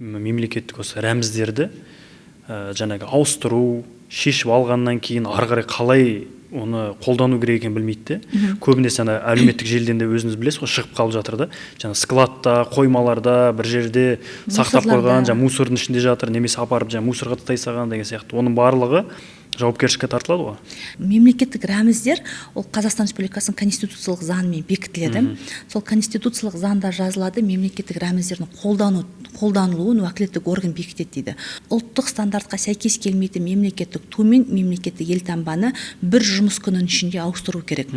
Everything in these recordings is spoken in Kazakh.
Мемлекеттік осы рәміздерді жаңағы ауыстыру, шешіп алғаннан кейін ары қарай қалай оны қолдану керек екенін білмейді де. Көбінесе ана әлеуметтік желіден де, өзіңіз білесіз ғой, шығып қалып жатыр да, жаңа складта, қоймаларда, бір жерде сақтап Мусорларда. қойған, жаңа мусордың ішінде жатыр немесе апарып жаңа мусорға тастай салған деген сияқты. Оның барлығы жауапкершілікке тартылады ғой. Мемлекеттік рәміздер ол Қазақстан Республикасының конституциялық заңымен бекітіледі. Сол конституциялық заңда жазылады: мемлекеттік рәміздердің қолданылуын уәкілетті орган бекітеді дейді. Ұлттық стандартқа сәйкес келмейтін мемлекеттік ту мен мемлекеттік елтаңбаны бір жұмыс күнінің ішінде ауыстыру керек.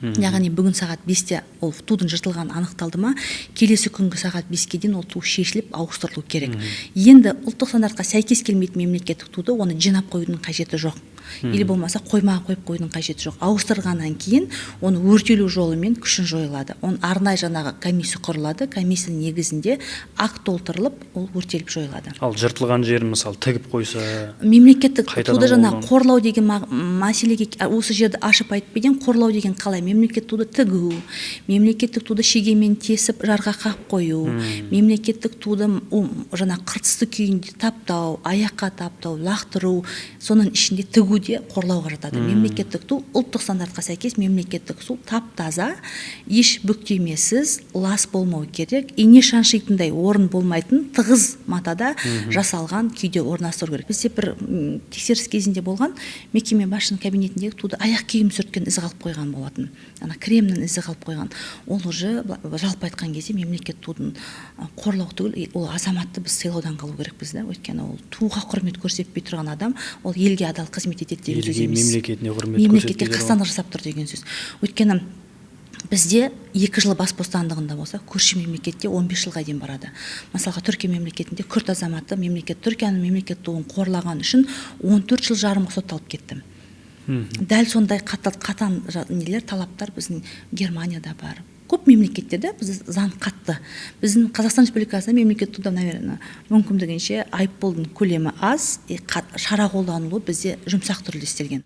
Яғни бүгін сағат 5-те ол тудың жыртылғаны анықталды ма, келесі күнгі сағат 5-ке дейін ол ту шешіліп, ауыстырылу керек. Енді ұлттық стандартқа сәйкес келмейтін мемлекеттік туды, оны жинап қоюдың қажеті жоқ или болмаса қоймаға қойып қоюдың қажеті жоқ. Ауыстырғаннан кейін оны өртелу жолымен күшін жойылады. Оны арнайы жаңағы комиссия құрылады, комиссияның негізінде акт толтырылып, ол өртеліп жойылады. Ал жыртылған жерін, мысалы, тігіп қойса? Мемлекеттік Қайтадан туды жаңағы қолдану. қорлау деген мәселеге, осы жерді ашып айтып кетейін. Қорлау деген қалай? Мемлекеттік туды тігу, мемлекеттік туды шегемен тесіп, жарға қағып қою, мемлекеттік туды жаңа қыртысты күйінде таптау, аяққа таптау, лақтыру, соның ішінде тігу де қорлауға жатады. Мемлекеттік ту, ұлттық стандартқа сәйкес мемлекеттік ту тап таза, еш бүктемесіз, лас болмау керек, ине шаншитындай орын болмайтын тығыз матада жасалған күйде орналастыру керек. Бізде бір тексеріс кезінде болған, мекеме басшысының кабинетіндегі туды аяқ киім сүрткен ізі қалып қойған болатын, ана кремнің ізі қалып қойған. Ол уже жалпы айтқан кезде мемлекет тудың қорлау түгіл, ол азаматты біз сыйлаудан қалу керекпіз да. Өйткені ол туға құрмет көрсетпей тұрған адам ол елге адал қызмет етеді деген сөз Елге, емес. мемлекетіне құрмет Мемлекетке көрсетпей тұрған. қастандық жасап тұр деген сөз. Өйткені бізде 2 жыл бас бостандығында болса, көрші мемлекетте 15 жылға дейін барады. Мысалға, Түркия мемлекетінде күрд азаматы Түркияның мемлекет туын қорлаған үшін 14 жыл жарымға сотталып кетті. Дәл сондай қатаң нелер, талаптар біздің Германияда бар, көп мемлекеттерде. Біз заң қатты. Біздің Қазақстан Республикасында мемлекет туда, наверное, мүмкіндігінше айыппұлдың көлемі аз и шара қолданылуы бізде жұмсақ түрде істелген.